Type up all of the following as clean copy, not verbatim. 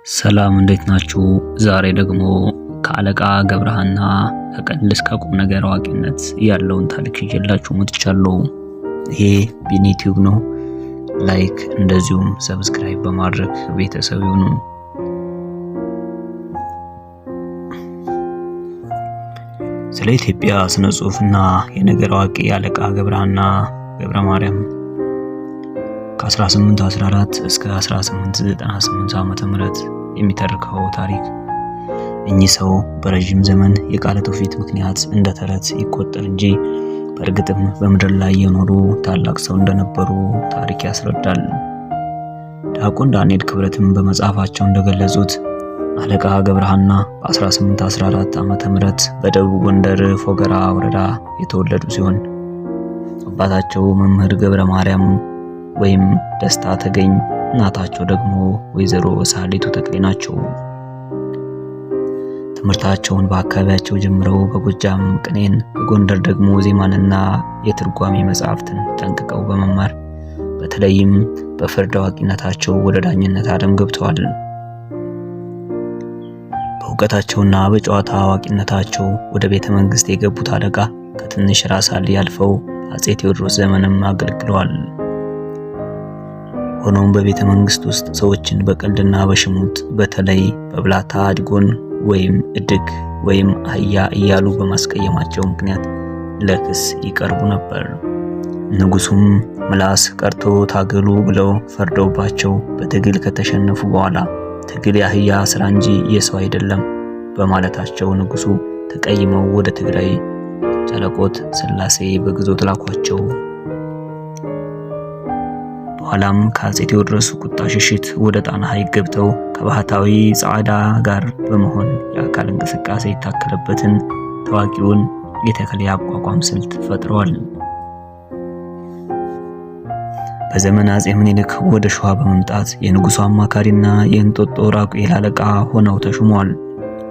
ሰላም እንዴት ናችሁ? ዛሬ ደግሞ ከአለቃ ገብረሐና ከቀልድ እስከ ቁም ነገር አዋቂነት ያለውን ታሪክ ይዤላችሁ መጥቻለሁ። ይሄ ቢኒ ቲዩብ ነው። Like እንደዚሁም subscribe በማድረግ ቤተሰብ ይሁኑ። ስለ ኢትዮጵያ ስነ ጽሑፍና የነገር አዋቂ አለቃ ገብረሐና ገብረ ማርያም ከ1814 እስከ 1898 ዓመተ ምህረት የሚተርከው ታሪክ እኚህ ሰው በረዥም ዘመን የቃለ ትውፊት ምክንያት እንደ ተረት ይቆጠር እንጂ በእርግጥም በምድር ላይ የኖሩ ታላቅ ሰው እንደነበሩ ታሪክ ያስረዳል። ዲያቆን ዳንኤል ክብረትም በመጽሐፋቸው እንደገለጹት አለቃ ገብረሐና በ1814 ዓመተ ምህረት በደቡብ ጎንደር ፎገራ ወረዳ የተወለዱ ሲሆን አባታቸው መምህር ገብረ ማርያም ወይም ደስታ ተገኝ፣ እናታቸው ደግሞ ወይዘሮ ሳሊቱ ተክሌ ናቸው። ትምህርታቸውን በአካባቢያቸው ጀምረው በጎጃም ቅኔን፣ በጎንደር ደግሞ ዜማንና የትርጓሜ መጽሐፍትን ጠንቅቀው በመማር በተለይም በፍርድ አዋቂነታቸው ወደ ዳኝነት ዓለም ገብተዋል። በእውቀታቸውና በጨዋታ አዋቂነታቸው ወደ ቤተ መንግስት የገቡት አለቃ ከትንሽ ራስ አሊ አልፈው በአፄ ቴዎድሮስ ዘመንም አገልግለዋል። ሆኖም በቤተ መንግስት ውስጥ ሰዎችን በቀልድና በሽሙጥ በተለይ በብላታ አድጎን ወይም እድግ ወይም አህያ እያሉ በማስቀየማቸው ምክንያት ለክስ ይቀርቡ ነበር። ንጉሱም ምላስ ቀርቶ ታገሉ ብለው ፈርደውባቸው በትግል ከተሸነፉ በኋላ ትግል የአህያ ስራ እንጂ የሰው አይደለም በማለታቸው ንጉሱ ተቀይመው ወደ ትግራይ ጨለቆት ስላሴ በግዞት ላኳቸው። በኋላም ከአፄ ቴዎድሮስ ቁጣ ሽሽት ወደ ጣና ሐይቅ ገብተው ከባህታዊ ጻዕዳ ጋር በመሆን የአካል እንቅስቃሴ የታከለበትን ታዋቂውን የተክሌ አቋቋም ስልት ፈጥረዋል። በዘመነ አፄ ምኒልክ ወደ ሸዋ በመምጣት የንጉሱ አማካሪና የእንጦጦ ራጉኤል አለቃ ሆነው ተሹመዋል።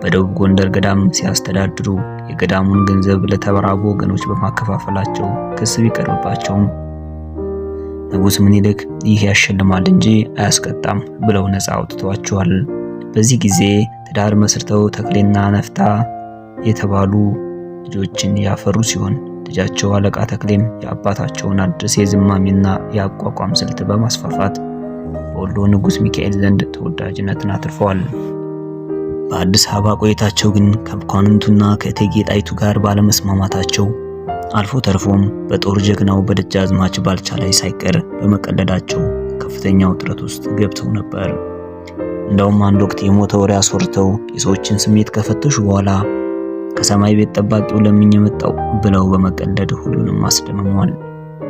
በደቡብ ጎንደር ገዳም ሲያስተዳድሩ የገዳሙን ገንዘብ ለተራቡ ወገኖች በማከፋፈላቸው ክስ ቢቀርብባቸውም ንጉሥ ምኒልክ ይህ ያሸልማል እንጂ አያስቀጣም ብለው ነፃ አውጥተዋቸዋል። በዚህ ጊዜ ትዳር መስርተው ተክሌና ነፍታ የተባሉ ልጆችን ያፈሩ ሲሆን ልጃቸው አለቃ ተክሌም የአባታቸውን አዲስ የዝማሜና የአቋቋም ስልት በማስፋፋት በወሎ ንጉሥ ሚካኤል ዘንድ ተወዳጅነትን አትርፈዋል። በአዲስ አበባ ቆይታቸው ግን ከመኳንንቱና ከእቴጌ ጣይቱ ጋር ባለመስማማታቸው አልፎ ተርፎም በጦር ጀግናው በደጃዝማች ባልቻ ላይ ሳይቀር በመቀለዳቸው ከፍተኛ ውጥረት ውስጥ ገብተው ነበር። እንደውም አንድ ወቅት የሞተ ወሬ አስወርተው የሰዎችን ስሜት ከፈተሹ በኋላ ከሰማይ ቤት ጠባቂው ለምኝ የመጣው ብለው በመቀለድ ሁሉንም አስደምመዋል።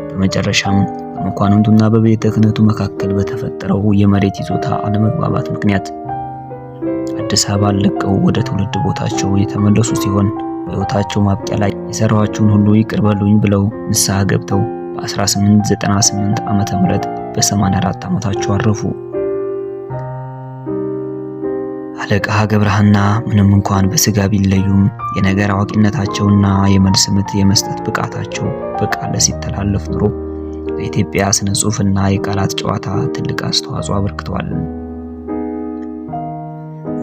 በመጨረሻም በመኳንንቱና በቤተ ክህነቱ መካከል በተፈጠረው የመሬት ይዞታ አለመግባባት ምክንያት አዲስ አበባን ለቀው ወደ ትውልድ ቦታቸው የተመለሱ ሲሆን በሕይወታቸው ማብቂያ ላይ የሰሯቸውን ሁሉ ይቅር በሉኝ ብለው ንስሐ ገብተው በ1898 ዓመተ ምህረት በ84 ዓመታቸው አረፉ። አለቃ ገብረሐና ምንም እንኳን በስጋ ቢለዩም የነገር አዋቂነታቸውና የመልስ ምት የመስጠት ብቃታቸው በቃለ ሲተላለፍ ኑሮ ለኢትዮጵያ ስነ ጽሑፍና የቃላት ጨዋታ ትልቅ አስተዋጽኦ አበርክተዋል።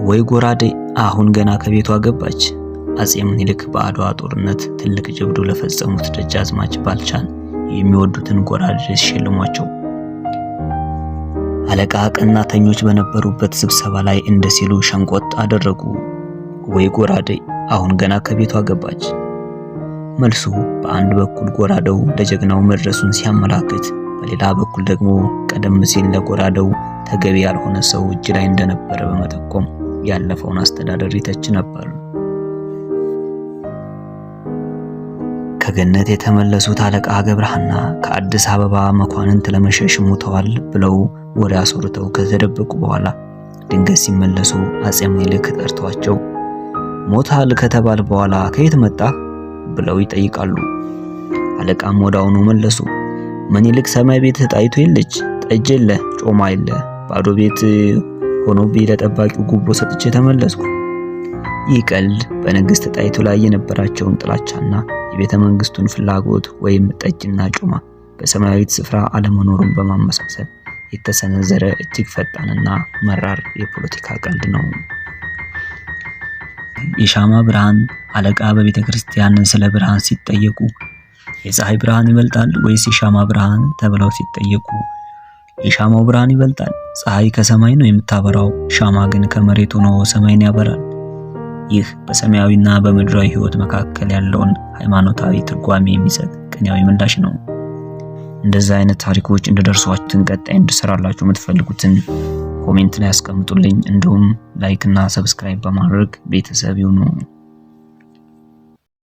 ወይ ጎራዴ አሁን ገና ከቤቷ ገባች። አፄ ምኒልክ በአድዋ ጦርነት ትልቅ ጀብዱ ለፈጸሙት ደጃዝማች ባልቻን የሚወዱትን ጎራዴ ሲሸልሟቸው አለቃ ቀናተኞች በነበሩበት ስብሰባ ላይ እንደ ሲሉ ሸንቆጥ አደረጉ። ወይ ጎራዴ አሁን ገና ከቤቷ ገባች። መልሱ በአንድ በኩል ጎራዴው ለጀግናው መድረሱን ሲያመላክት፣ በሌላ በኩል ደግሞ ቀደም ሲል ለጎራዴው ተገቢ ያልሆነ ሰው እጅ ላይ እንደነበረ በመጠቆም ያለፈውን አስተዳደር ይተች ነበር። ከገነት የተመለሱት አለቃ ገብረሐና ከአዲስ አበባ መኳንንት ለመሸሽ ሞተዋል ብለው ወሬ አስወርተው ከተደበቁ በኋላ ድንገት ሲመለሱ አፄ ምኒልክ ጠርተዋቸው ሞታል ከተባል በኋላ ከየት መጣ ብለው ይጠይቃሉ። አለቃም ወዲያውኑ መለሱ፣ ምኒልክ ሰማይ ቤት ጣይቱ የለች፣ ጠጅ የለ፣ ጮማ የለ፣ ባዶ ቤት ሆኖብኝ ለጠባቂው ጉቦ ሰጥቼ ተመለስኩ። ይህ ቀልድ በንግሥት ጣይቱ ላይ የነበራቸውን ጥላቻና የቤተ መንግስቱን ፍላጎት ወይም ጠጅና ጮማ በሰማያዊት ስፍራ አለመኖሩን በማመሳሰል የተሰነዘረ እጅግ ፈጣንና መራር የፖለቲካ ቀልድ ነው። የሻማ ብርሃን አለቃ በቤተ ክርስቲያን ስለ ብርሃን ሲጠየቁ የፀሐይ ብርሃን ይበልጣል ወይስ የሻማ ብርሃን ተብለው ሲጠየቁ የሻማው ብርሃን ይበልጣል። ፀሐይ ከሰማይ ነው የምታበራው፣ ሻማ ግን ከመሬት ሆኖ ሰማይን ያበራል። ይህ በሰማያዊና በምድራዊ ሕይወት መካከል ያለውን ሃይማኖታዊ ትርጓሜ የሚሰጥ ቅኔያዊ ምላሽ ነው። እንደዚህ አይነት ታሪኮች እንዲደርሷችሁ ቀጣይ እንድሰራላችሁ የምትፈልጉትን comment ላይ ያስቀምጡልኝ። እንዲሁም like እና subscribe በማድረግ ቤተሰብ ይሁኑ።